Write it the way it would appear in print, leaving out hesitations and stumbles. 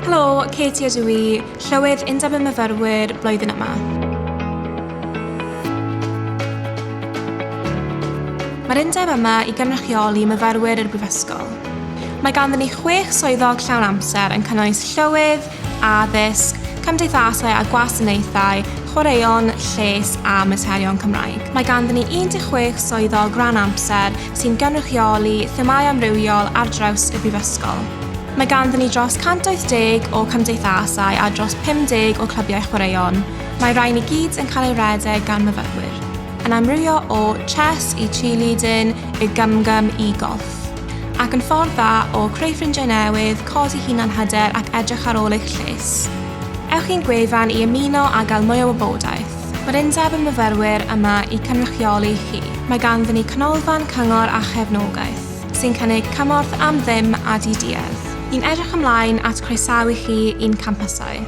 Helo, Katie ydw i, Llywydd Undeb y Myfyrwyr blwyddyn yma. Mae'r undeb yma i gynrychioli myfyrwyr yr Brifysgol. Mae ganddyn ni chwech swyddog llawn amser yn cynnwys llywydd, addysg, cymdeithasau a gwasanaethau, chwaraeon, lles a materion Cymraeg. Mae ganddyn ni 16 swyddog ran amser sy'n gynrychioli themâu amrywiol ar draws y Brifysgol. Mae ganddyn ni dros 180 o cymdeithasau a dros 50 o clybiau chwaraeon. Mae rhain i gyd yn cael eu rhedeg gan myfyrwyr, yn amrywio o chess i cheerleading i gum-gum i golff. Ac yn ffordd dda o creu ffrindiau newydd, codi hunan-hyder ac edrych ar ôl eich lles. Ewch i'n gwefan i ymuno a gael mwy o wybodaeth. Mae'r Undeb y Myfyrwyr yma i cynrychioli chi. Mae ganddyn ni Canolfan Cyngor a Chefnogaeth, sy'n cynnig cymorth am ddim a di-duedd. Ni'n edrych ymlaen at croesawu chi i'n campysau.